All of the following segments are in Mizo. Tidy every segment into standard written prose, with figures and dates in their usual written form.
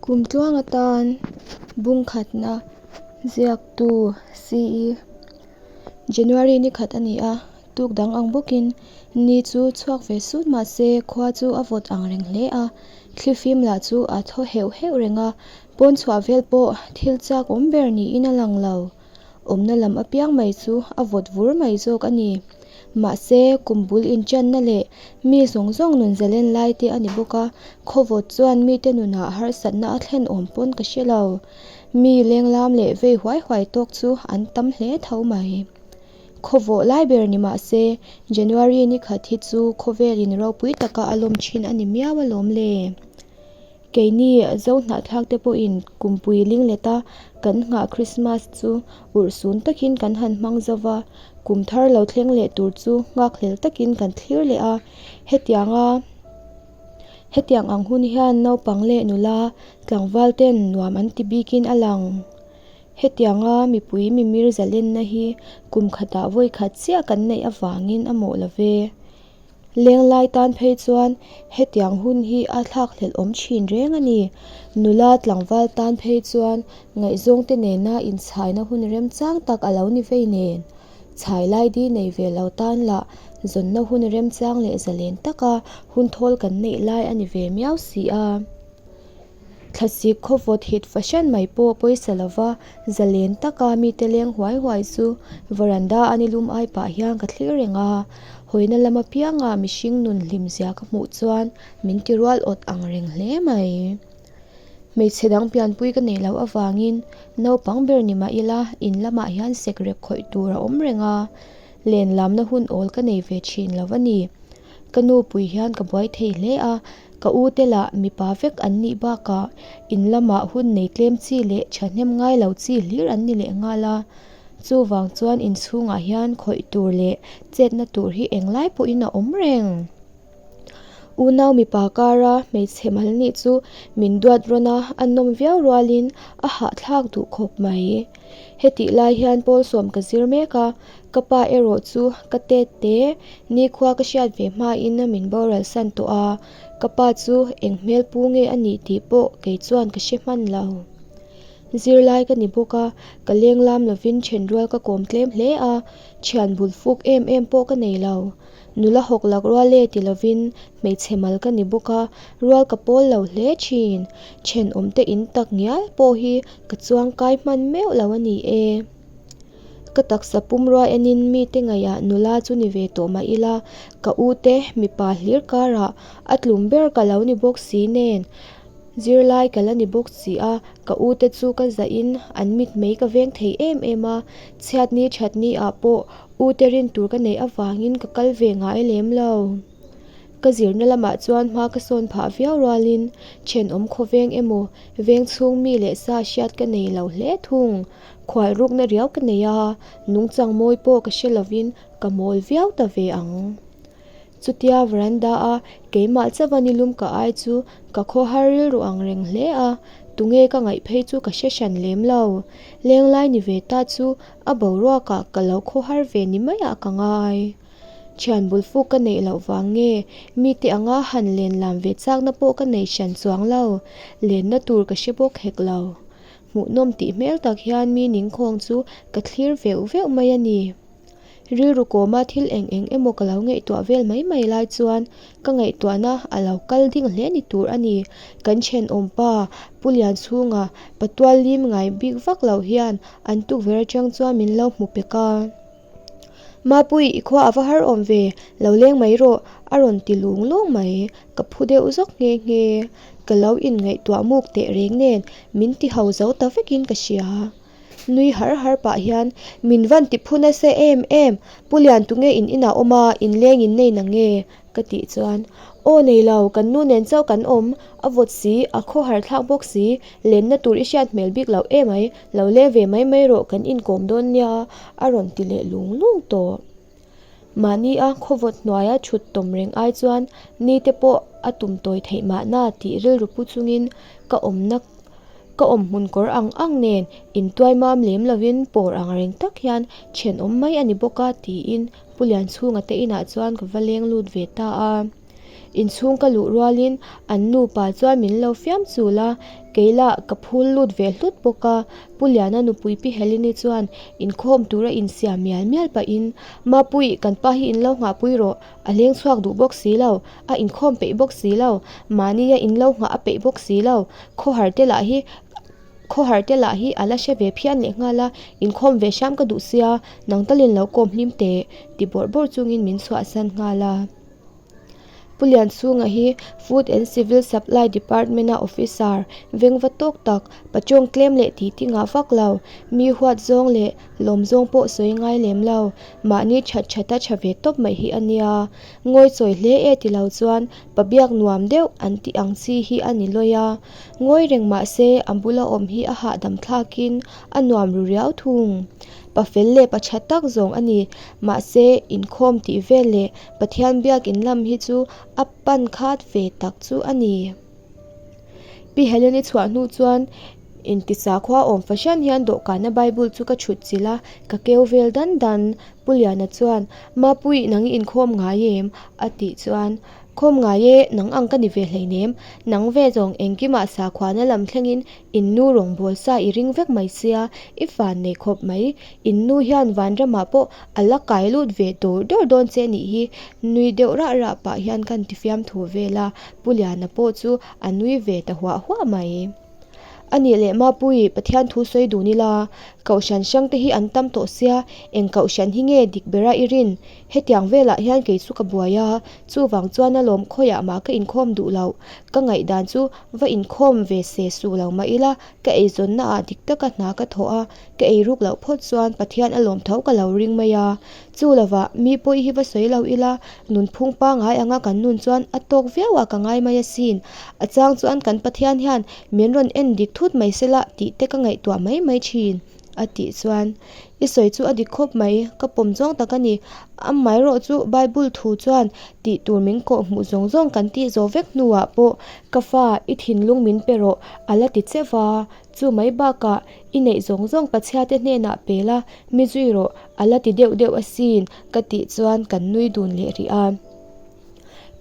Kum tluang atan bungkhatna ziaktu CE January ni khat a ni a, tuk dang ang bawkin ni chu chhuak ve sut mahse khua chu a vawt ang reng hle a, thlifim lah chu a thaw heuh heuh reng a, pawn chhuah vel pawh thil chak awm ber niin a lang lo. Awmna lam apiang mai chu a vawt vur mai zawk a ni. Mahse, kum bul inchanna leh mi zawng zawng nun zalen lai te a ni bawk a, khawvawt chuan mite nunah harsatna a thlen awm pawn ka hre lo. Mi lenglam leh vei huai huai tawk chu an tam hle tho mai. Khawvawh lai ber ni mah se, January ni khat hi chu khawvelin ropui taka a lawm thin a ni miau alawm le. Keini Zo hnahthlak te pawhin kumpui lingleta kan nghah Krismas chu urhsun takin kan han hmang zo va, kum thar lo thleng leh tur chu nghakhlel takin kan thlir leh a. Hetianga hetiang ang hun hian naupang leh nula tlangval ten nuam an ti bikin a lang. Hetianga mipui mimir zalenna hi kum khatah vawi khat chiah kan neih avangin a mawh lo ve. Lenglai tan phei chuan hetiang hun hi a thlakhlelh awm thin reng a ni. Nula tlangval tan phei chuan ngaihzawngte nena inchhaina hun remchang tak a lo ni vei nen. Chhai lai di nei ve lo tan lah zawnna hun remchang leh zalen taka hun thawl kan neih lai a ni ve miau si a. Thlasik khawvawt hit fahran mai pawh pawisa lova zalen taka mite leng huai huai chu veranda a nilum ai pah hian ka thlir reng a, hawina lam apianga mihring nun hlim zia ka hmuh chuan min ti rual awt ang reng hle mai. Hmeichhe dang pianpui ka neih loh avangin naupang ber ni mah ila in lamah hian sekrek khawih tur a awm reng a, len lamna hun awl ka nei ve thin lo a ni. Ka nu pui hian ka buai thei hle a, Ka u te lah mipa vek an nih bakah in lamah hun nei tlem chi leh thahnem ngai lo chi hlir an ni leh nghal a. Chuvang chuan inchhungah hian khawih tur leh chetna tur hi englai pawhin a awm reng. Unau mipa kara hmeichhe mal nih chu min duat rawn a, a nawm viau rualin a hahthlak duh khawp mai. Hetih lai hian pawl sawm ka zir mek a, Ka pa erawh chu ka tet te nikhua ka hriat ve hmain min boral san tawh a, ka pa chu eng hmel pu nge a nih tih pawh kei chuan ka hre hman lo. Zirlai ka ni bawk a, ka leng lam lovin thenrual ka kawm tlem hle a, thian bul fuk em em pawh ka nei lo. Nula hawk lak rual e ti lovin hmeichhe mal ka ni bawk a, rual ka pawl lo hle thin. Thenawmte in tak ngial pawh hi ka chuangkai hman meuh lo a ni e. Ka taksa pumrua enin mite ngaihah nula chu ni ve tawh mah ila, ka u te mipa hlir karah a tlum ber ka lo ni bawk si nen, zirlai ka la ni bawk si a, ka u te chu ka zahin an mitmei ka veng thei em em a, chhiatni thatni ah pawh u te rin tur ka neih avangin ka kal ve ngai lem lo. Ka zirna lamah chuan hma ka sawn phah viau rualin thenawm khawveng emaw veng chhung mi leh sa hriat ka nei lo hle thung. Khual rukna riau ka nei a, nungchang mawi pawh ka hre lovin ka mawl viau ta ve ang. Chutia veranda a keimah chauha nilum ka ai chu ka khawhar rilru ang reng hle a, tunge ka ngaih phei chu ka hre hran lem lo. Lenglai ni ve ta chu a boruakah ka lo khawhar ve ni maiah ka ngai. Thian bul fuk ka neih loh vang nge mite anga han len lam ve chakna pawh ka nei hran chuang lo, lenna tur ka hre bawk hek lo. Hmuhnawm tih hmel tak hian mi ningkhawng chu ka thlir veuh veuh mai a ni. Rilru kawma thil eng eng emaw ka lo ngaihtuah vel mai mai lai chuan ka ngaihtuahna a lo kal ding hle ni tur a ni. Kan thenawm pa Pu Lianchhunga patual lim ngai bik vak lo hian an tukverh atang chuan min lo hmu pek a. Mapui, i khua a va har awm ve, lo leng mai rawh, a rawn ti lung lung mai. Ka phu deuh zawk nghe nghe. Ka lo inngaihtuah muk teh reng nen min ti ho zo ta vekin ka hria. Nui har har pah hian, Min van ti phu nasa em em, Pu Lian tunge in inah awm a, inleng in nei nang nge? Ka tih chuan, Aw nei lo, kan nu nen chauh kan awm, a vawt si, a khawhar thlak bawk si, lenna tur i hriat hmel bik loh emai, lo leng ve mai mai rawh kan inkawm dawn nia, a rawn ti leh lung lung tawh. Mahni a khawvawt hnuaia thut tawm reng ai chuan ni te pawh a tum tawi theih mahna tih rilru pu chungin ka awmna. Ka awmhmun kawr ang ang nen intuai mam lem lovin pawr ang reng tak hian thenawm mai a ni bawk a tiin Pu Lianchhunga te inah chuan ka va leng lut ve ta a. Inchhung ka luh rualin an nupa chuan min lo fiam chul a, kei lah ka phul lut ve hlut bawk a. Pu Liana nupui Pi Helene chuan inkhawm tura insiam mial mial pahin, Mapui, kan pa hi in lo nghahpui rawh, a leng chhuak duh bawk si lo, a inkhawm peih bawk si lo, mahnia in lo nghah a peih bawk si lo, khawhar te lah hi Khawhar te lah hi a la hre ve phian leh nghal a, inkhawm ve hram ka duh sia, nang talin lo kawm hlim teh, ti bawrh bawrh chungin min chhuahsan nghal a. Pu Lianchhunga hi Food and Civil Supply Department-a officer vengva tawk tak, pachawng tlem leh tih ti ngah vak lo, mi huat zawng leh lawm zawng pawh sawi ngai lem lo, mahni that thata tha ve tawp mai hi a nia. Ngawi chawi hle e ti lo chuan pa biak nuam deuh an tih ang chi hi a ni lawi a. Ngawi reng mah se a bula awm hi a hahdam thlakin a nuam ru riau thung. Pa fel leh pa tha tak zawng a ni. Mahse, inkhawm tih vel leh Pathian biakin lam hi chu a pan khat ve tak chu a ni. Pi Helen-i chhuah hnu chuan intisakhua awm fahran hian dawhkana Bible chu ka chhut chilh a, ka keu vel dan dan. Pu Liana chuan, Mapui, nang i inkhawm ngai em? a tih chuan, Khawm ngai e, nang ang ka ni ve hleinem. Nang ve zawng engkimah sakhuana lam thlengin in nu rawngbâwl sa i ring vek mai sia, i fan nei khawp mai. In nu hian vanramah pawh a la kai lut ve dawr dawr dawn che nih hi, nui deuh rah rah pah hian kan ti fiamthu vel a, Pu Liana pawh chu a nui ve ta huah huah mai. A nih leh Mapui, Pathian thu sawi dun ila, Kohhran hrang te hi an tam tawh sia, eng kohhran hi nge dik bera i rin? Hetiang velah hian kei chu ka buai a, chuvang chuan a lawm khawiah mah ka inkhawm duh loh. Ka ngaihdan chu va inkhawm ve se suh lo mah ila, ka eizawnna ah dik taka hna ka thawh a, ka ei ruk loh phawt chuan Pathian a lawm tho ka lo ring mai a. Chu lovah mi pawi hi va sawi lo ila, nunphung pangngai anga kan nun chuan a tawk viau ah ka ngai mai asin. A chang chuan kan Pathian hian min rawn en dik thut mai sela tih te ka ngaihtuah mai mai thin, a tih chuan. I sawi chu a dik khawp mai, ka pawm zawng tak a ni. Amaherawh chu Bible thu chuan tih tur min kawh hmuh zawng zawng kan tih zawh vek hnuah pawh ka fa i thinlung min pe rawh a la ti che va. Chu mai bakah i neih zawng zawng Pathiate hnenah pe la, mi zui rawh, a la ti deuh deuh asin, ka tih chuan kan nui dun leh rih a.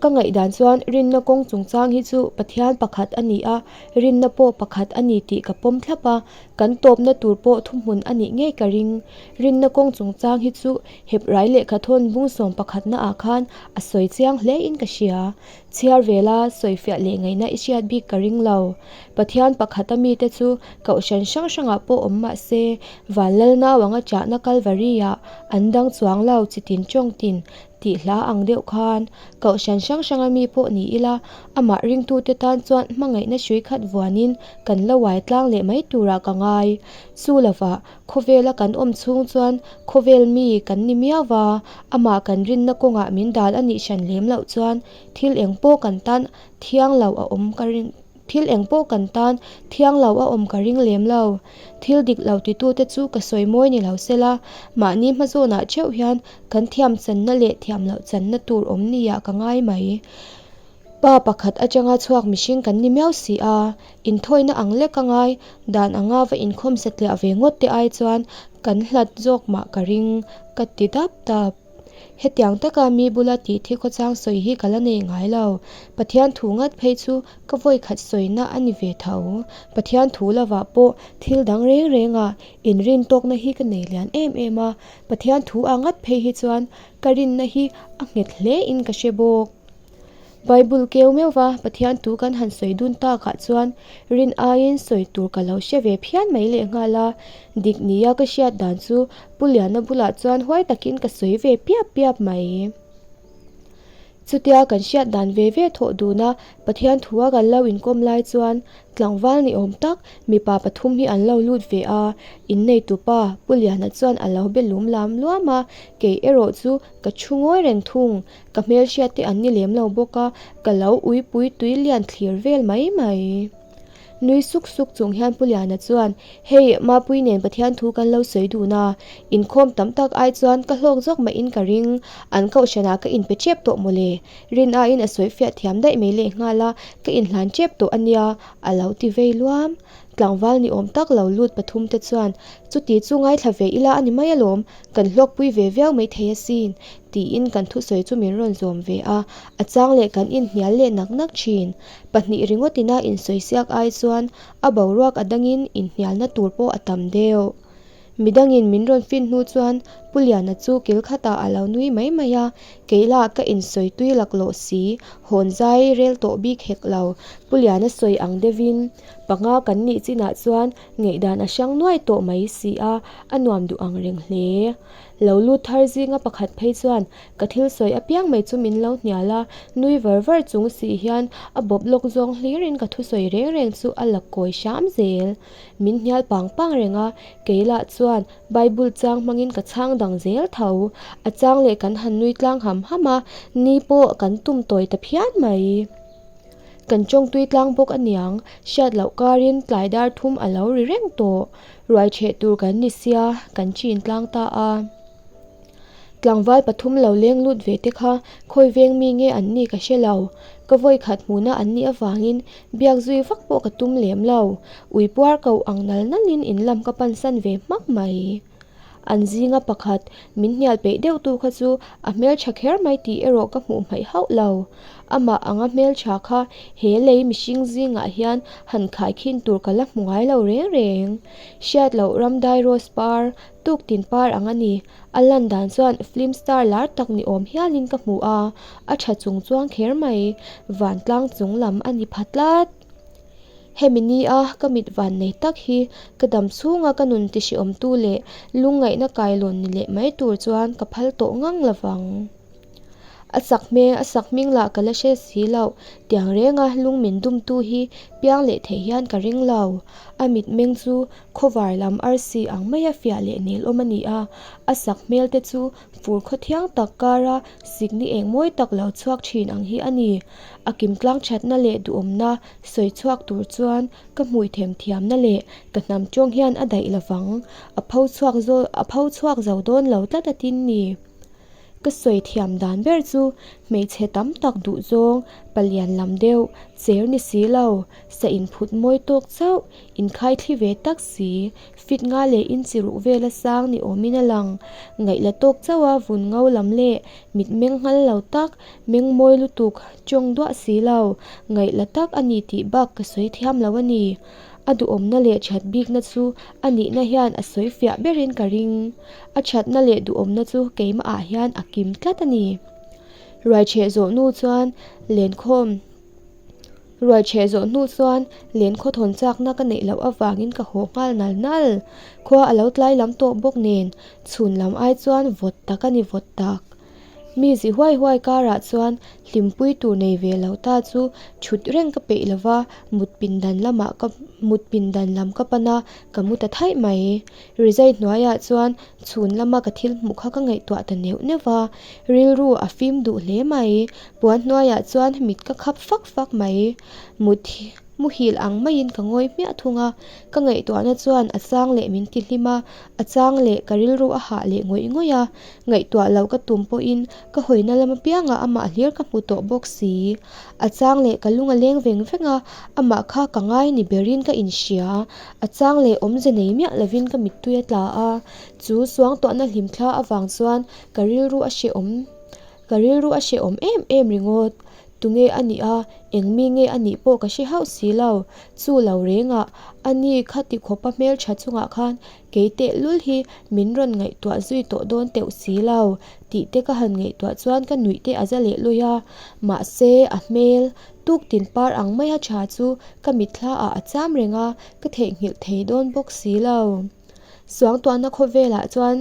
Ka ngaihdan chuan rinna kawng chungchang hi chu Pathian pakhat a ni a, rinna pawh pakhat a ni tih ka pawm thlap a, kan tawpna tur pawh thuhmun a nih ngei ka ring. Rinna kawng chungchang hi chu Hebrai lehkhathawn bungsawm pakhatnaah khan a sawi chiang hlein ka hria. Chhiar vela sawifiah leh ngaihna i hriat bik ka ring lo. Pathian pakhata mite chu kohhran hrang hrangah pawh awm mah se, van lal nau anga chahna Kalvari-ah an dang chuang lo chitin tawngtin tih hla ang deuh khan kohhran hrang hranga mi pawh ni ila, amah ringtute tan chuan hmangaihna hrui khat vuanin kan la uai tlang leh mai turah ka ngai. Chu lovah Khawvela kan awm chhung chuan khawvel mi kan ni miau va, amah kan rinna kawngah min dal a nih hran lem loh chuan thil eng pawh kan tan thiang lo a awm ka ring thil eng pawh kan tan thiang lo a awm ka ring lem lo. Thil dik lo titute chu ka sawi mawi ni lo sela, mahni hmazawnah theuh hian kan thiam channa leh thiam loh channa tur awm niah ka ngai mai. Pa pakhat atanga chhuak mihring kan ni miau si a, inthawina ang lek a ngai, dan anga va inkhawm satliah ve ngawt te ai chuan kan hlat zawk mah ka ring, ka ti dap dap. Hetiang taka mi bula tih thi khawchang sawi hi ka la nei ngai lo. Pathian thu ngat phei chu ka vawi khat sawina a ni ve tho. Pathian thu lovah pawh thil dang reng rengah inrin tawkna hi ka nei lian em em a, Pathian thu ah ngat phei hi chuan ka rinna hi a nghet hle in ka hre bawk. Bible keu meuh va Pathian thu kan han sawi dun takah chuan rin aiin sawi tur ka lo hre ve phian mai lehnghal a, dik nia ka hriat dan chu Pu Liana bulah chuan huai takin ka sawi ve piap piap mai. Chutia kan hriat dan ve ve thawh duna Pathian thua kan lo inkawm lai chuan Tlangval ni awm tak mipa pathum hi an lo lut ve a, inneitu pa Pu Liana chuan a lo be lum lam luam a, kei erawh chu ka thu ngawi reng thung. Ka hmelhriat te an ni lem lo bawk a, ka lo uipui tui lian thlir vel mai mai. Nui suk suk chung hian Pu Liana chuan, Hei, Mapui nen Pathian thu kan lo sawi dun a, inkhawm tam tak ai chuan ka hlawk zawk mahin ka ring, an kohhranah ka inpe tep tawh mawle. Rin aiin a sawi fiah thiam daih mai lehnghal a, ka inhlan tep tawh a nia, a lo ti vei luam. Tlangval ni awm tak lo lut pathumte chuan, Chuti chu ngaithla ve ila a ni mai alawm, kan hlawkpui ve viau maithei asin, tiin kan thusawi chu min rawn zawm ve a, a chang leh kan inhnial leh nak nak thin. Pahnih ringawt ina insawi siak ai chuan a boruak a dangin inhnialna tur pawh a tam deuh. Midangin min rawn fin hnu chuan Pu Liana chu kil khatah a lo nui mai mai a, kei lah ka insawi tui laklawh si, hawn zai rel tawh bik hek lo. Pu Liana sawi ang deuhin panga kan nih chinah chuan ngaihdan a hrang nuai tawh mai si a, a nuam duh ang reng hle. Lo lut thar zinga pakhat phei chuan ka thil sawi apiang mai chu min lo hnial a, nui var var chung si hian a bawp lawk zawng hlirin ka thusawi reng reng chu a la kawi hram zel. Min hnial pang pang reng a, kei lah chuan Bible chang hmangin ka chhang dang zel tho. A chang leh kan han nui tlang ham ham a, ni pawh kan tum tawi ta phian mai. Kan tawngtui tlang bawk aniang, hriat loh karin tlai dar thum a lo ri reng tawh. Ruai chheh tur kan ni sia, kan chin tlang ta a. Tlangval pathum lo leng lut ve te kha khawi veng mi nge an nih ka hre lo. Ka vawi khat hmuhna an nih avangin biak zui vak pawh ka tum lem lo. Ui puar koh ang nal nalin in lam ka pansan ve hmak mai. An zinga pakhat min hnial peih deuh tu kha chu a hmeltha kher mai tih erawh ka hmuh hmaih hauh lo. Amah anga hmeltha kha he lei mihring zingah hian han khaikhin tur ka la hmu ngai lo reng reng. Hriat loh ramdai rose par Tuktin par ang a ni. A lan dan chuan film star lar tak ni awm hialin ka hmu a, a tha chung chuang kher mai. Vantlang chung lam a ni pha tlat. Hemi nia ka mit van nei tak hi ka dam chhunga ka nun tihriawmtu leh lungngaihna kailawn ni leh mai tur chuan ka phal tawh ngang lovang. A sak hmel a sak hming lah ka la hre si loh. Tiang renga lung min dumtu hi piang leh theih hian ka ring lo. A mitmeng chu khawvar lam arsi ang maia fiah leh nel awm a ni a. A sak hmel te chu fur khaw thiang tak kara sikni eng mawi tak lo chhuak thin ang hi a ni. A kimtlang thatna leh duhawmna sawi chhuak tur chuan ka hmui them thiamna leh ka hnam tawng hian a daih lovang. A pho chhuak a pho chhuak zo dawn lo tlat a tin ni. Ka sawi thiam dan ber chu hmeichhe tam tak duh zawng, palian lam deuh, cher ni si lo, sa inphut mawi tawk chauh, inkhai thli ve tak si, fit nga leh inchi ruh vela sang ni awmin a lang. Ngaih la tawk chauha vun ngo lam leh mit meng nghal lo tak, meng mawi lutuk, tawng duah si lo, ngaih la tak a ni tih bak ka sawi thiam lo a ni. A duhawmna leh that bikna chu a nihna hian a sawi fiah berin ka ring. A thatna leh duhawmna chu keimahah hian a kim tlat a ni. Ruaichheh zawh hnu chuan lenkhawm Ruaichheh zawh hnu chuan lenkhaw thawn chakna ka neih loh avangin ka haw nghal nal nal. Khua a lo tlai lam tawh bawk nen chhun lam ai chuan vawt tak a ni vawt tak. Mi zi huai huai karah chuan hlimpui tur nei ve lo ta chu thut reng ka peih lo va, mut pindan lamah ka mut pindan lam ka pan a, ka mu ta thaih mai. Rizai hnuaiah chuan chhun lama ka thil hmuh kha ka ngaihtuah ta neuh neuh va, rilru a fim duh hle mai. Puan hnuaiah chuan mit ka khap fak fak mai. Mut Muhil ang maiin ka ngawi hmiah thung a, ka ngaihtuahna chuan a chang leh min ti hlim a, a chang leh ka rilru a hah leh ngawih ngawih a, ngaihtuah loh ka tum pawhin ka hawina lam apiangah amah hlir ka hmu tawh bawk si. A chang leh ka lung a leng veng veng a, amah kha ka ngai ni berin ka inhria, a chang leh awmze nei miah lovin ka mittui a tla a, chu suangtuahna hlimthla avang chuan ka rilru a hrehawm ka rilru a hrehawm em em ringawt. Tunge a nih a, eng mi nge a nih pawh ka hre hauh si lo. Chu lo rengah, a ni khati khawpa hmeltha chungah khan kei tehlul hi min rawn ngaihtuah zui tawh dawn teuh si lo tih te ka han ngaihtuah chuan ka nuih te a za leh lui a. Mahse, a hmel, tuktin par ang maia tha chu ka mitthla ah a cham reng a, ka theihnghilh thei dawn bawk si lo. Suangtuahna khawvelah chuan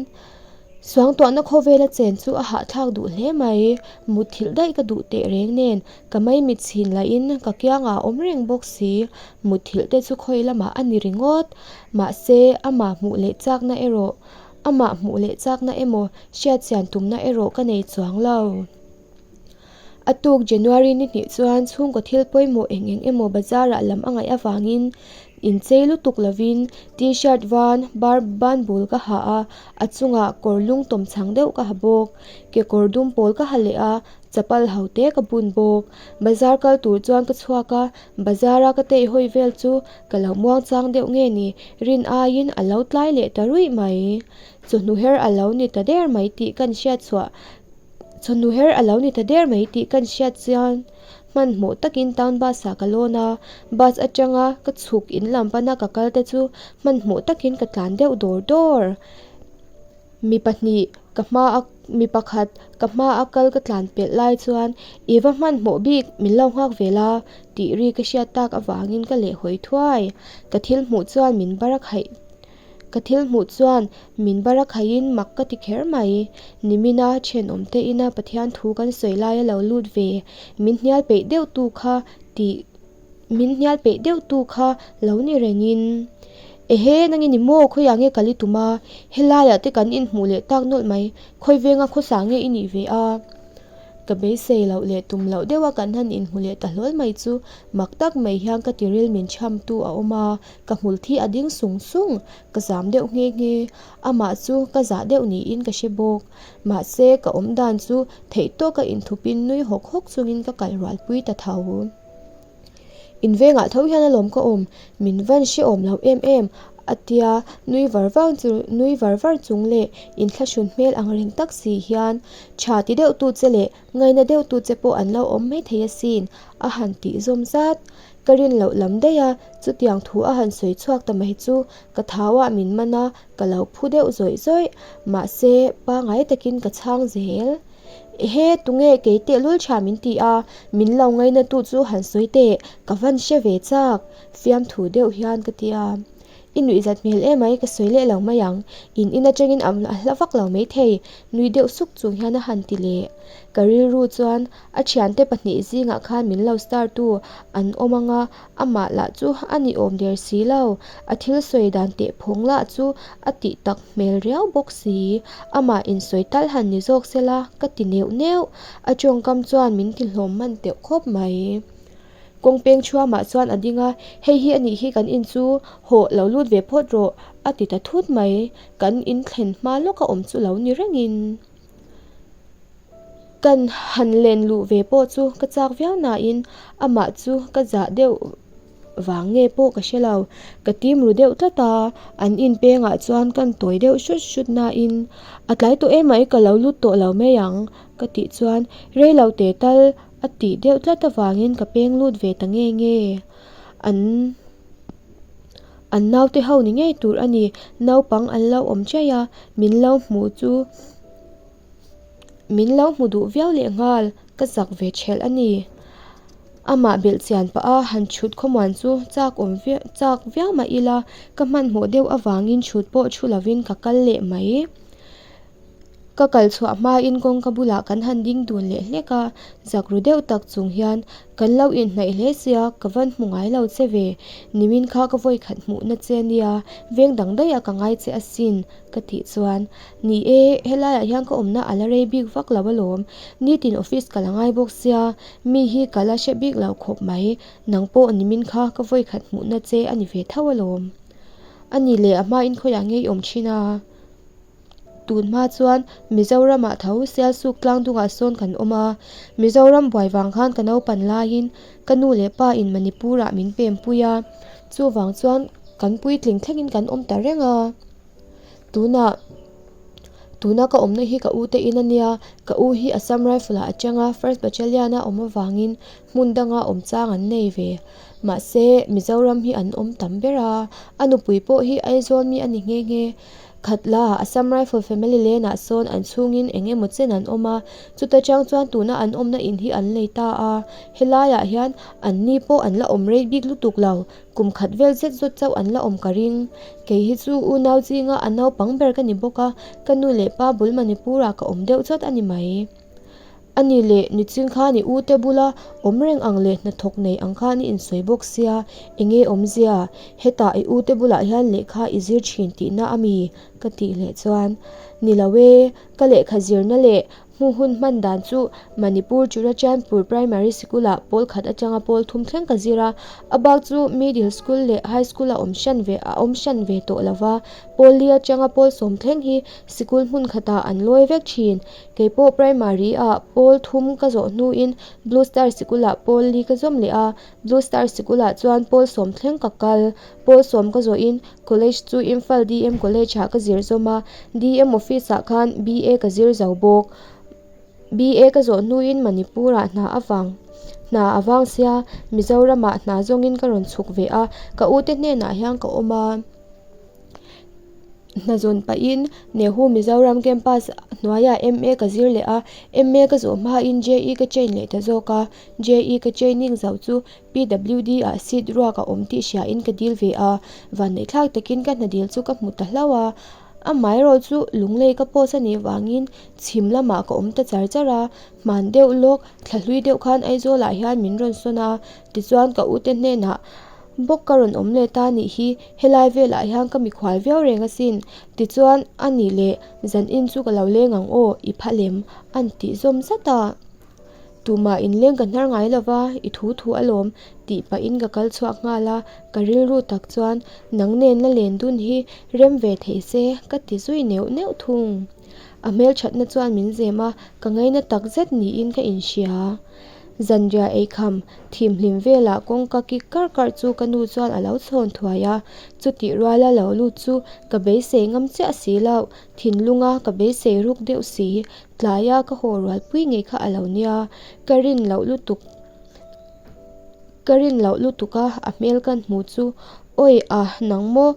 Suangtuahna khawvela chen chu a hahthlak duh hle mai. Mutthilh daih ka duh teh reng nen ka maimit chhin lahin ka kiangah a awm reng bawk si. Mutthilh te chu khawi lamah a ni ringawt. Mahse, amah hmuh leh chakna erawh amah hmuh leh chakna emaw hriatchian tumna erawh ka nei chuang lo. A tuk January ni hnih chuan chhungkaw thil pawimawh eng eng emaw bazar ah lam a ngaih avangin inchei lutuk lovin t-shirt van bar ban bul ka ha a, a chungah kawr lung tawm chhang deuh ka ha bawk. Kekawr dum pawl ka ha leh a. Chapal ho te ka bun bawk. Bazar kal tur chuan ka chhuak a, bazar a ka tei hawi vel chu ka lo muang chang deuh nge ni, rin aiin a lo tlai leh ta ruih mai. Chawhnu her a lo ni ta der mai tih kan hriat chhuah Chawhnu her a lo ni ta der mai tih kan hriat chian hmanhmawh takin town bus ah ka lawn a, bus atanga ka chhuk in lam pana ka kal te chu hmanhmawh takin ka tlan deuh dawr dawr. Mi pahnih ka hma a mi pakhat ka hma a kal ka tlan pelh lai chuan i va hmanhmawh bik min lo nghak ve la tih ri ka hriat tak avangin ka lehhawi thuai. Ka thil hmuh chuan min bar a khaih Ka thil hmuh chuan min bar a khaihin mak ka ti kher mai. Nimina thenawmte ina Pathian thu kan sawi lai a lo lut ve, min hnial peih deuh tu kha tih min hnial peih deuh tu kha lo ni rengin. Ehe, nang i ni maw? Khawiah nge kal i tum a? Helaiah te kan inhmuh leh tak nawlh mai, khawi venga khawsa nge i nih ve a? Ka beisei loh leh tum loh deuha kan han inhmu leh ta hlawl mai chu mak tak mai hian ka tiril min chhamtu a awm a, Ka hmul thi a ding sung sung, ka zam deuh nghe nghe. Amah chu ka zah deuh niin ka hre bawk. Mahse, ka awm dan chu theih tawka inthupin nui hawk hawk chungin ka kal rualpui ta tho. In vengah tho hian alawm ka awm, min van hrehawm lo em em, a tia nui var var chu nui var var chung leh inthlahrun hmel ang reng tak si hian tha ti deuh tu che leh ngaina deuh tu che pawh an lo awm maithei asin, a han tih zawm zat. Ka rin loh lam daih a, chutiang thu a han sawi chhuak ta mai chu ka thauah min man a, ka lo phu deuh zawih zawih. Mahse, pangai takin ka chhang zel. Ehe, tunge kei tehlul tha min ti a, min lo ngaina tu chu han sawi teh, ka van hre ve chak, fiamthu deuh hian ka ti a. I nuihzat hmel emai ka sawi leh lo mai ang, in in atangin a hla vak lo maithei, nui deuh suk chung hian a han ti leh. Ka rilru chuan a thiante pahnih zingah khan min lo star tu an awm ang a, amah lah chu a ni awm der si lo, a thil sawi dan teh phawng lah chu a tih tak hmel riau bawk si, amah insawi tal han ni zawk sela ka ti neuh neuh, a tawngkam chuan min ti hlawm hman teuh khawp mai. Kawng peng chhuamah chuan a ding a, Hei hi a nih hi kan in chu, hawh lo lut ve phawt rawh, a ti ta thut mai. Kan in thlen hma lawka awm chu lo ni rengin kan han len luh ve pawh chu ka chak viau nain amah chu ka zah deuh vang nge pawh ka hre lo. Ka tim ru deuh tlat a, an in pengah chuan kan tawi deuh hrut hrut nain a tlai tawh emai ka lo lut tawh lo mai ang ka tih chuan rei lo teh tal A tih deuh tlat avangin ka peng lut ve ta nge nge. An an naute ho ni ngei tur a ni. Naupang an lo awm chiai a, min lo hmu chu min lo hmu duh viau leh nghal, ka zak ve thelh a ni. Amah belh chian pah a, han chhut khawmuan chu chak awm chak viau mah ila, ka hmanhmawh deuh avangin chhut pawh thu lovin ka kal leh mai. Ka kal chhuah hmain kawngka bulah kan han ding dun leh hlek a, zak ru deuh tak chung hian kan lo inhnaih hle sia, ka van hmu ngai lo che ve, nimin kha ka vawi khat hmuhna che nia, veng dang daih a ka ngai che asin, ka tih chuan, Ni e, helaiah hian ka awmna a la rei bik vak lo alawm, nitin office ka la ngai bawk sia, mi hi ka la hre bik lo khawp mai, nang pawh nimin kha ka vawi khat hmuhna che a ni ve tho alawm. A ni leh a hmain khawiah nge i awm thin a? Tun hma chuan Mizoramah tho Sialsuk tlangdungah sawn kan awm a, Mizoram buai vang khan ka naupan laiin ka nu leh pa in Manipurah min pempui a, chuvang chuan kan puitling thlengin kan awm ta reng a. Tunah tuna ka awmna hi ka u te in a nia, ka u hi Assam Rifle ah atanga First Battalion a awm avangin hmun danga awm chang an nei ve. Mahse Mizoram hi an awm tam ber a, a nupui pawh hi Aizawl mi a ni nghe nghe. Khatla, Assam Rifle Family Lane ah sawn an chhungin eng emaw chen an awm a, chuta chang chuan tuna an awmna in hi an lei ta a, helaiah hian an ni pawh an la awm rei bik lutuk lo, kum khat vel zet zawt chauh an la awm ka ring. Kei hi chu unau zinga a naupang ber ka ni bawk a, ka nu leh pa bul Manipur ah ka awm deuh chawt a ni mai. A ni leh nichin khan i u te bula awm reng ang leh hnathawk nei ang khan i insawi bawk sia, enge awmzia? Hetah i u te bulah hian lehkha i zir thin tihna a mi? Ka tih leh chuan, Ni lo e, ka lehkha zirna leh hmu hun hman dan chu Manipur Churachandpur Primary Sikul-ah pawl khat atanga pawl thum thleng ka zir a, a bak chu Middle School leh High School a awm hran ve a awm hran ve tawh lo va, pawl li atanga pawl sawm thleng hi sikul hmun khatah an lawi vek thin. Kei pawh Primary-ah pawl thum ka zawh hnuin Blue Star Sikul-ah pawl li ka zawm leh a, Blue Star Sikul-ah chuan pawl sawm thleng ka kal. Pawl sawm ka zawhin College chu Imphal DM College-ah ka zir zawm a, DM Office-ah khan BA ka zir zo bawk. BA ka zawh hnuin Manipur-ah hna avang hna a vang sia, Mizoram-ah hna zawngin ka rawn chhuk ve a, ka ute hnenah hian ka awm a. Hna zawn pahin Nehu Mizoram Campus hnuaiah MA ka zir leh a, MA ka zawh hmain JE ka train leh ta zawk a, JE ka training zo chu PWD ah seat ruak a awm tih hriain ka dil ve a, vanneihthlak takin ka hna dil chu ka hmu ta hlauh a. Amaherawh chu Lunglei ka post a nih vangin chhim lamah ka awm ta char char a, hman deuh lawk thla hlui deuh khan Aizawlah hian min rawn sawn a, tichuan ka ute hnenah bawk ka rawn awm leh ta nih hi, helai velah hian ka mikhual viau reng asin, tichuan a nih leh zan in chu ka lo leng ang aw, i pha lem an tih zawm zat a. Tumah inleng ka hnar ngai lova, i thu thu alawm, tih pahin ka kal chhuak nghal a, ka rilru tak chuan nang nen la len dun hi rem ve thei se ka ti zui neuh neuh thung. A hmelthatna chuan min zem a, ka ngaina tak zet niin ka inhria. Zanriah eikham thimhlim velah kawngka kik karh karh chu ka nu chuan a lo chhawn thuai a, chutih ruala lo lut chu ka beisei ngam chiah si loh, thinlunga ka beisei ruk deuh si, Tlaia ka haw rualpui ngei kha a lo nia, ka rin loh lutuk ka rin loh lutuk a, a hmel kan hmu chu awi a nang maw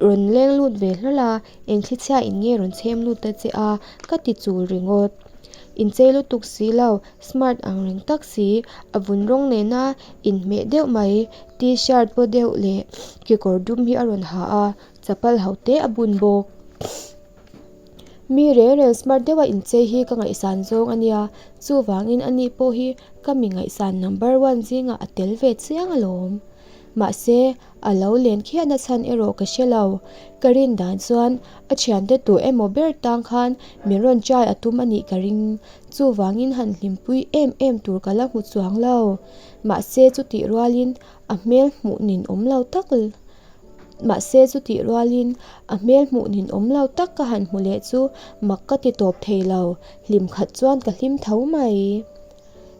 rawn leng lut ve hlawl a, eng thlichhia in nge rawn chhem lut ta che a ka ti chul ringawt. Inchei lutuk si lo, smart ang reng tak si, a vun rawng nena inhmeh deuh mai, t-shirt paw deuh leh kekawr dum hi a rawn ha a, chapal ho te a bun bawk. Mi reng reng smart deuha inchei hi ka ngaihsan zawng a nia, chuvangin ani pawh hi ka mi ngaihsan number one zingah a tel ve chiang alawm. Mahse, a lo len khian a chhan erawh ka hre lo. Ka rin dan chuan a thiante tu emaw ber tang khan min rawn try a tum a nih ka ring. Chuvangin han hlimpui em em tur ka la hmu chuang lo. Mahse, chutih rualin a hmel hmuh nin awm lo tak. Mahse chutih rualin a hmel hmuh nin awm lo tak ka han hmu leh chu mak ka ti tawp thei lo, hlim khat chuan ka hlim tho mai.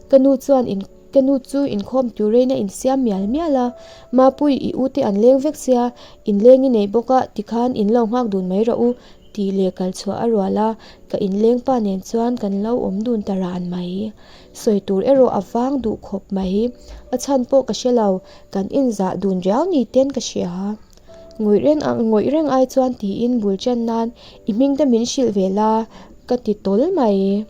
Ka nu chuan in ka nu chu inkhawm turin a insiam mial mial a, Mapui i u te an leng vek sia, inleng i nei bawk a tikhan in lo nghak dun mai rawh u tih leh kal chhuah a rual a, ka inleng pa nen chuan kan lo awm dun ta ran mai. Sawi tur erawh a vang duh khawp mai. A chhan pawh ka hre lo, kan inzah dun riau ni ten ka hria. Ngawih reng ang ngawih reng ai chuan tiin bul ṭan nan i hming te min hrilh ve la ka ti tawl mai.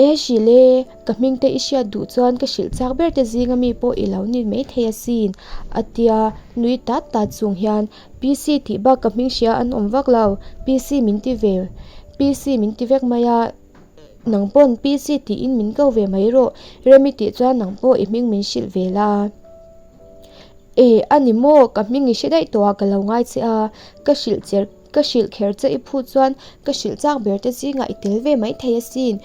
E hrilh e, ka hming te i hriat duh chuan ka hrilh chak ber te zinga mi pawh i lo ni maithei asin a tia nui tat tat chung hian PC tih bak ka hming hria an awm vak lo, PC min ti ve PC min ti vek mai a. Nang pawn PC tiin min ko ve mai rawh, Remi tih chuan nang pawh i hming min hrilh ve la. E, a ni maw, ka hming i hre daih tawh a ka lo ngai che a, ka hrilh cher ka hrilh kher che i phut chuan ka hrilh chak ber te zingah i tel ve mai thei asin,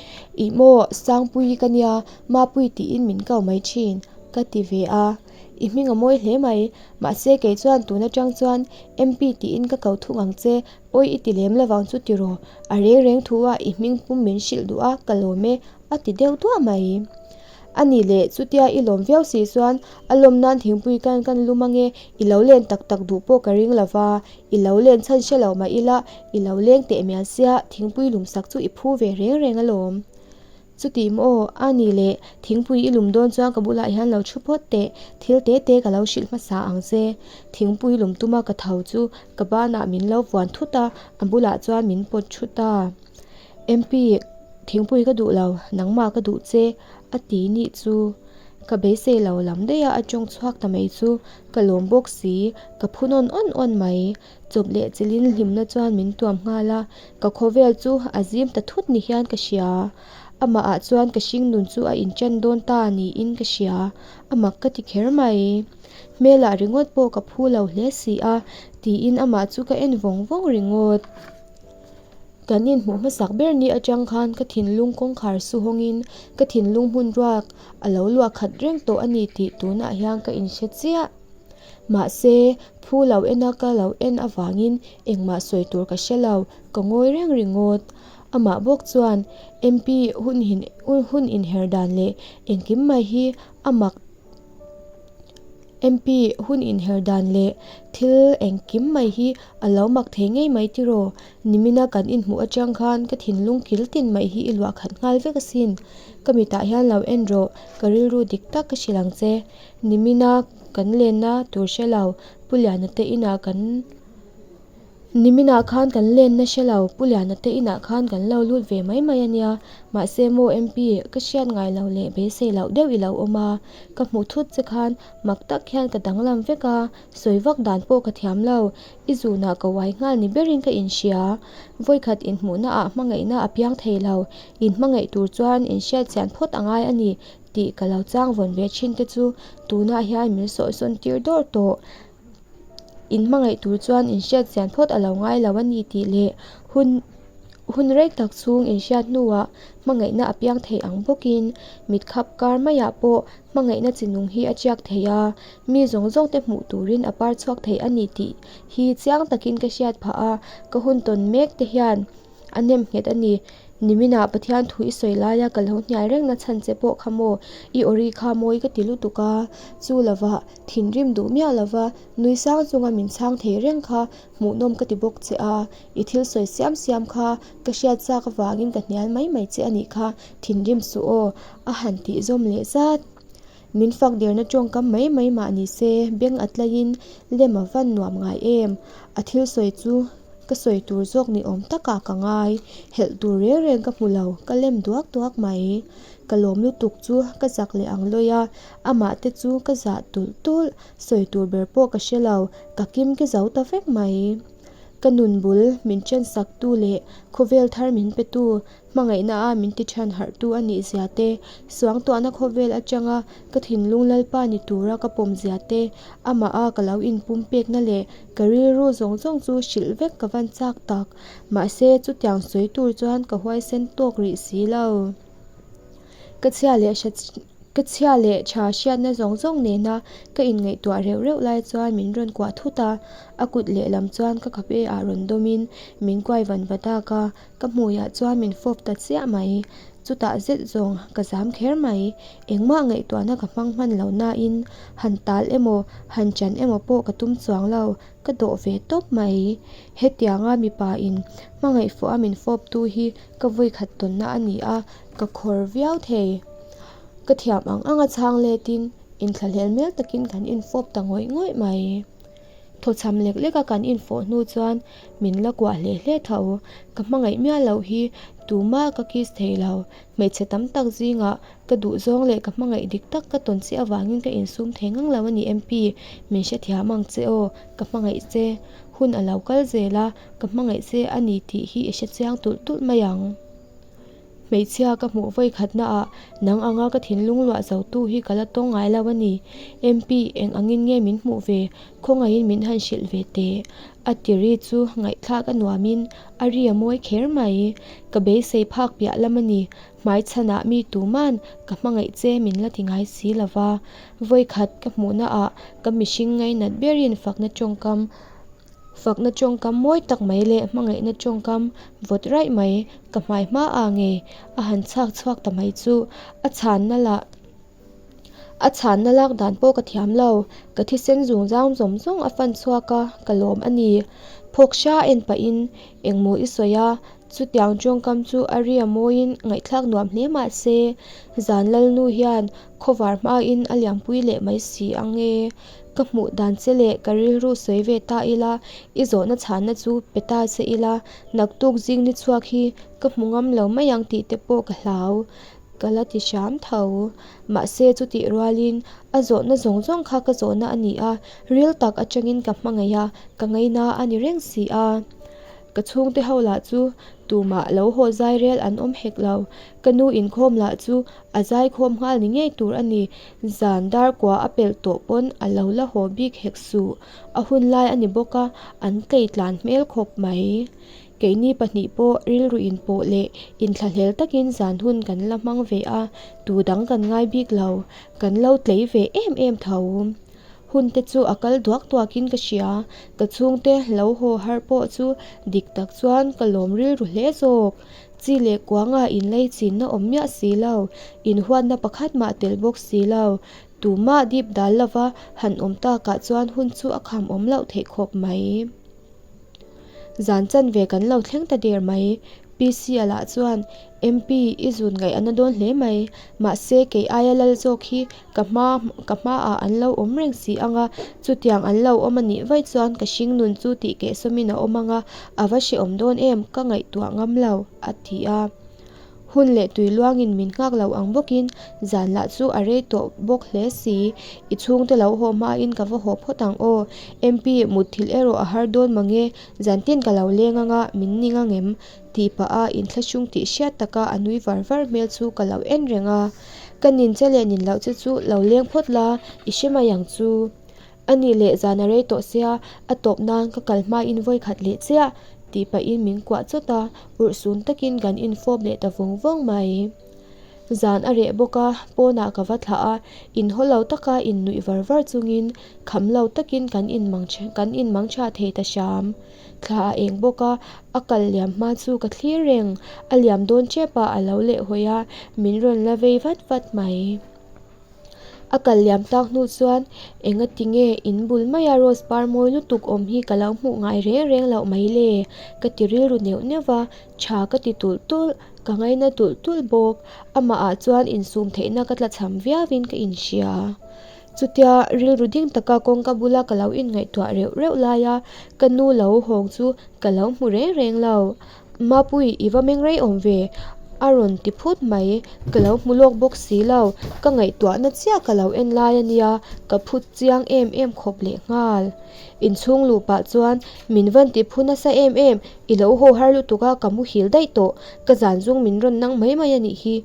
ih maw Sangpuii ka nia, Mapui tiin min ko mai thin, ka ti ve a. I hming a mawi hle mai, mahse kei chuan tun atang chuan MP tiin ka ko thung ang che, Awi i ti lem lovang chu tiraw, a reng reng thu a i hming pum min hrilh duh a, ka lawm e, a ti deuh duah mai. A ni leh, chutia i lawm viau si chuan a lawm nan thingpui kan kan lum ange, i lo len tak tak duh pawh ka ring lova, i lo len chhan hre lo mah ila, i lo leng teh mial sia, thingpui lum sak chu i phu ve reng reng alawm. Chuti maw, a ni leh, thingpui i lum dawn chuan ka bulah hian lo thu phawt teh, thil te te ka lo hrilh hmasa ang che. Thingpui lum tuma ka tho chu ka banah min lo vuan thut a, a bulah chuan min pawt thu ta. MP, thingpui ka duh lo, nangmah ka duh che, a ti nih chu. Ka beisei lo lam daih a, a tawng chhuak ta mai chu ka lawm bawk si, ka phu nawn awn awn mai. Chawp leh chilhin hlimna chuan min tuam nghal a, ka khawvel chu a zim ta thut ni hian ka hria. Amahah chuan ka hringnun chu a inṭan dawn ta niin ka hria, a mak ka ti kher mai. Hmelah ringawt pawh ka phu lo hle si a, tiin amah chu ka en vawng vawng ringawt. Kan inhmuh hmasak ber ni atang khan ka thinlung kawngkhar su hawngin ka thinlung hmun ruak a lo luah khat reng tawh a ni tih tunah hian ka inhre chiah. Mahse, phu lo ena ka lo en avangin engmah sawi tur ka hre lo, ka ngawi reng ringawt. Amah bawk chuan MP hun hun inher dan leh engkim mai hi a mak MP hun inher dan leh thil engkim mai hi a lo mak thei ngei mai tiraw? Nimina kan inhmuh atang khan ka thinlung kil tin mai hi i luah khat nghal vek asin. Ka mitah hian lo en rawh, ka rilru dik tak ka hrilh ang che. Nimina kan lenna tur hre lo, Pu Liana te inah kan Niminah khan kan lenna hre lo, Pu Liana te inah khan kan lo lut ve mai mai a nia. Mahse maw MP, ka hriat ngai lo leh beisei loh deuh i lo awm a. Ka hmuh thut che khan mak tak hian ka danglam vek a, sawi vak dan pawh ka thiam lo. I zunah ka uai nghal ni berin ka inhria. Vawikhat inhmuhna ah hmangaihna a piang thei lo, inhmangaih tur chuan inhriat chian phawt a ngai a ni tih ka lo chang vawn ve thin te chu tunah hian min sawhsawn tir dawr tawh. Inhmangaih tur chuan inhriat chian phawt a lo ngai lo a ni tih leh hun hun rei tak chhung inhriat hnuah hmangaihna a piang thei ang bawkin mitkhap kar maiah pawh hmangaihna chi nung hi a tiak thei a, mi zawng zawng te hmuh turin a par chhuak thei a ni tih hi chiang takin ka hriat phah a, ka hun tawn mek te hian A nem nghet a ni. Niminah Pathian thu i sawi laia ka lo hnial reng na chhan che pawh kha maw? I awri kha mawi ka ti lutuk a. Chu lova, thinrim duh miah lova, nui sang chunga min chhang thei reng kha hmuhnawm ka ti bawk che a. I thil sawi siam siam kha ka hriat chak avangin ka hnial mai mai che a nih kha, thinrim suh aw, a han tih zawm leh zat. Min fak derna tawngkam mai mai mah ni se, beng a tlaiin lem a van nuam ngai em? A thil sawi chu ka sawi tur zawk ni awm takah ka ngai, helh tur reng reng ka hmu lo, ka lem duak duak mai. Ka lawm lutuk chu ka zak leh ang lawi a, amah te chu ka zah tulh tulh, sawi tur ber pawh ka hre lo, ka kim ki zo ta vek mai. Ka nun bul min ṭhensak tu leh khawvel thar min pe tu Hmangaihna a min ti thian harh tu a nih zia te, suangtuahna khawvel atanga ka thinlung Lalpa ni tura ka pawm zia te, amah a ka lo inpum pekna leh ka rilru zawng zawng chu hrilh vek ka van chak tak. Mahse, chutiang sawi tur chuan ka huaisen tawk rih si lo. Ka chhia leh ka chhia leh tha hriatna zawng zawng nena ka inngaihtuah reuh reuh lai chuan min rawn kuah thut a, a kut lehlam chuan ka khabe ah rawn dawmin min kuai van va dak a. Ka hmuiah chuan min fawp ta chiah mai. Chutah zet zawng ka zam kher mai. Engmah ngaihtuahna ka hmang hman lo nain han tal emaw, han chan emaw pawh ka tum chuang lo, ka dawh ve tawp mai. Hetianga mipa in hmangaih fawh a min fawptu hi ka vawikhat tawnna a ni a, ka khawr viau thei. Ka thiam ang anga chhang letin inthlahlel hmel takin kan infawp ta ngawih ngawih mai. Thawchham lek lek a kan infawh hnu chuan min la kuah hle hle tho. Ka hmangaih miah loh hi tumah ka kiss thei lo. Hmeichhe tam tak zingah ka duhzawng leh ka hmangaih dik tak ka tawn chiah avangin ka insum thei ngang lo a ni MP, min hrethiam ang che aw, ka hmangaih che. Hun a lo kal zel a, ka hmangaih che a ni tih hi i hrechiang tulh tulh mai ang. Hmeichhia ka hmuh vawi khatna ah nang anga ka thinlung luah zo tu hi ka la tawng ngai lo a ni. MP, eng angin nge min hmuh ve? Khawngaihin min han hrilh ve teh. A ti ri chu ngaihthlak a nuamin a ri a mawi kher mai. Ka beisei phak piah lam a ni. Hmaichhanah mi tuman ka hmangaih che min la ti ngai si lo va. Vawi khat ka hmuhna ah ka mihring ngainat berin fakna tawngkam Fakna tawngkam mawi tak mai leh hmangaihna tawngkam vawt raih mai ka hmai hma ah ngei a han chhak chhuak ta mai chu a chhanna lah a chhanna lak dan pawh ka thiam lo, ka thisen zung zang zawm zawng a fan chhuak a, ka lawm a ni. Phawk hria en pahin engmaw i sawi a, chutiang tawngkam chu a ri a mawiin ngaihthlak nuam hle mah se zan lalnu hian khawvar hmain a liampui leh mai si ang e. Ka hmuh dan che leh ka rilru sawi ve ta ila, i zawhna chhanna chu pe ta che ila, naktuk zing ni chhuak hi ka hmu ngam lo mai ang tih te pawh ka hlau, ka la ti hram tho. Mahse chutih rualin a zawhna zawng zawng kha ka zawhna a ni a, ril tak atangin ka hmangaih a, ka ngaina a ni reng si a. Ka chhungte ho lah chu. Tumah lo haw zai rel an awm hek lo. Ka nu inkhawm lah chu a zaikhawm nghal ni ngei tur a ni. Zan dar kua a pelh tawh pawn a lo la haw bik hek suh. A hun lai a ni bawk a, an tlei tlan hmel khawp mai. Keini pahnih pawh rilru inpawh leh inthlahlel takin zan hun kan la hmang ve a, tu dang kan ngai bik lo. Kan lo tlei ve em em tho. Hun te chu a kal duak duakin ka hria, ka chhungte lo haw harh pawh chu dik tak chuan ka lawm rilru hle zawk. Chi leh kuanga inlei chinna awm miah si lo, inhuatna pakhat mah tel bawk si lo, tumah dip dal lova han awm takah chuan hun chu a kham awm loh theih khawp mai. Zan chanve kan lo thleng ta der mai. PC-a lah chuan, MP, i zun ngaih a na dawn hle mai. Mahse, kei aia lal zawk hi ka hma ka hmaah an lo awm reng si ang a, chutiang an lo awm a nih vaih chuan ka hringnun chu tih kehsawmin a awm ang a, a va hrehawm dawn em, ka ngaihtuah ngam lo, a ti a. Hun leh tui luangin min nghak lo ang bawkin zan lah chu a rei tawh bawk hle si. I chhungte lo haw hmain ka va haw phawt ang aw. MP, mutthilh erawh a har dawn mange, zan tin ka lo leng anga min ning ang em? tih pah a inthlahrung tih hriat taka a nui var var hmel chu ka lo en reng a. Ka nin che leh nin loh che chu lo leng phawt la, i hre mai ang chu. A nih leh zan a rei tawh sia, a tawp nan ka kal hmain vawi khat leh chiah, tih pahin min kuah chawt a, urhsun takin kan infawp leh ta vawng vawng mai. Zan a reh bawk a, pawnah ka va thlah a, inhaw lo taka innuih var var chungin kham lo takin kan inmang kan inmang tha thei ta hram. Thla a eng bawk a, a kal liam hma chu ka thlir reng, a liam dawn tep a a lo lehhawi a, min rawn la vei vat vat mai. A kal liam tak hnu chuan enga tinge in bul maia rose par mawi lutuk awm hi ka lo hmuh ngai reng reng loh mai le? Ka ti rilru neuh neuh va, tha ka ti tulh tulh, ka ngaina tulh tulh bawk. Amah ah chuan insum theihna ka tlachham viauin ka inhria. Chutia rilru ding taka kawngka bula ka lo inngaihtuah reuh reuh laia ka nu lo hawng chu ka lo hmu reng reng lo. Mapui, i va meng rei awm ve? a rawn ti phut mai. Ka lo hmu lawk bawk si lo, ka ngaihtuahna chiah ka lo en lai a nia, ka phut chiang em em khawp leh nghal. Inchhung luh pah chuan, Min van ti phu nasa em em, i lo haw har lutuk a, ka muhil daih tawh, ka zan zung min rawn nang mai mai a nih hi.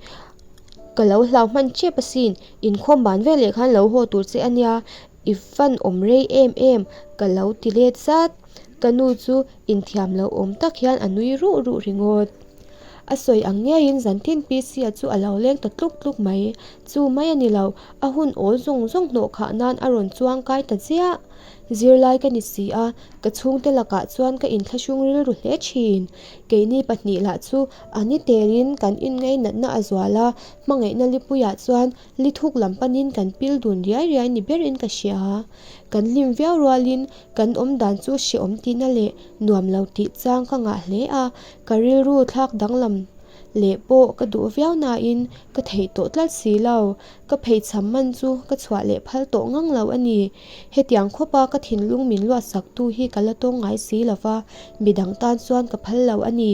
Ka lo hlau hman tep asin, inkhawm ban veleh khan lo haw tur che a nia, i van awm rei em em, ka lo ti let zat. Ka nu chu inthiam lo awm tak hian a nui ruh ruh ringawt. A sawi ang ngeiin zantin PC-a chu a lo leng ta tluk tluk mai. Chu mai a ni lo, a hun awl zawng zawng hnawh khah nan a rawn chuang kai ta chiah. Zirlai ka ni si a, ka chhungte lakah chuan ka inthlahrung rilru hle thin. Keini pahnih lah chu a ni telin kan inngainatna a zual a, hmangaihna lipuiah chuan li thuk lam panin kan pil dun riai riai ni berin ka hria. Kan hlim viau rualin kan awm dan chu hrehawm tihna leh nuam lo tih chang ka ngah hle a, ka rilru thlak danglam leh pawh ka duh viau nain ka theih tawh tlat si lo. Ka pheichham man chu ka chhuah leh phal tawh ngang lo a ni. Hetiang khawpa ka thinlung min luahsaktu hi ka la tawng ngai si lo va, midang tan chuan ka phal lo a ni.